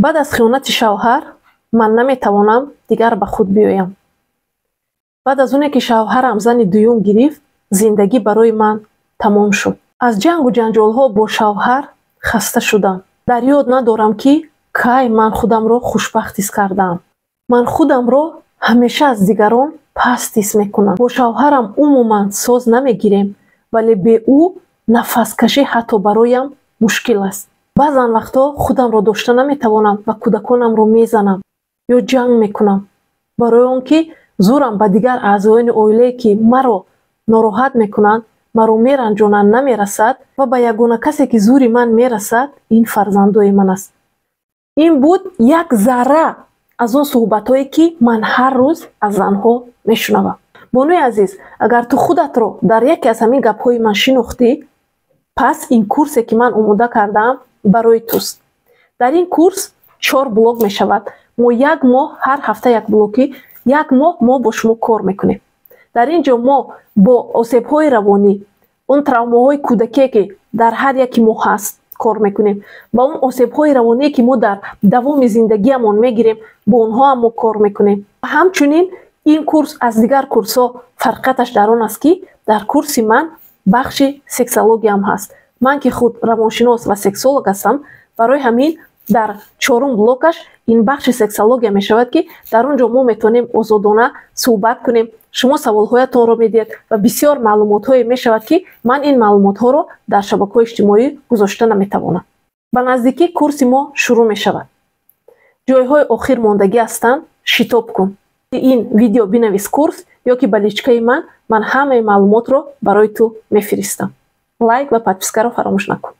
Баъд аз хиёнати шавҳар ман наметавонам дигар ба худ биёям. Баъд аз оне ки шавҳарам зани дуюм гирифт, зиндагӣ барои ман тамом шуд. Аз ҷангу ҷанҷолҳо бо шавҳар хаста шудам. Дар ёд надорам, ки кай ман худамро хушбахт ҳис кардаам. Ман худамро ҳамеша аз дигарон паст ҳис мекунам. Бо шавҳарам умуман соз намегирем, вале бе ӯ нафаскашӣ ҳатто бароям мушкил аст. Баъзан вақтҳо худамро дошта наметавонам ва кӯдаконамро мезанам ё ҷанг мекунам, барои он ки зӯрам ба дигар аъзоёни оилае, ки маро нороҳат мекунанд, маро меранҷонанд, намерасад ва ба ягона касе, ки зӯри ман мерасад, ин фарзандои ман аст. Ин буд як зарра аз он суҳбатҳое, ки ман ҳар рӯз аз занҳо мешунавам. Бонуи азиз, агар ту худатро дар яке аз ҳамин гапҳои ман шинохтӣ, пас ин курсе, ки ман омода кардаам, барои туст. Дар ин курс чор блок мешавад. Мо як моҳ, ҳар ҳафта як блокӣ, як моҳ мо бо шумо кор мекунем. Дар ин ҷо мо бо осебҳои равонӣ, он травмаҳои кӯдакие, ки дар ҳар яки мо ҳаст, кор мекунем, ба он осебҳои равоние, ки мо дар давоми зиндагиамон мегирем, бо онҳоам мо кор мекунем. Ҳамчунин ин курс аз дигар курсҳо фарқияташ дар он аст, ки дар курси ман бахши сексологияам ҳаст. Ман ки худ равоншинос ва сексолог ҳастам, барои ҳамин дар чорум блокаш ин бахши сексология мешавад, ки дар он ҷо мо метавонем озодона суҳбат кунем, шумо саволҳоятонро медиҳед ва бисёр маълумотҳое мешавад, ки ман ин маълумотҳоро дар шабакаҳои иҷтимоӣ гузошта наметавонам. Ба наздикӣ курси мо шурӯъ мешавад, ҷойҳои охир мондагӣ ҳастанд. Шитоб кун, ин видео бинавис «курс» ё ки ба личкаи ман, ман ҳамаи маълумотро барои ту мефиристам. Лайк ва подпискаро фаромӯш накун.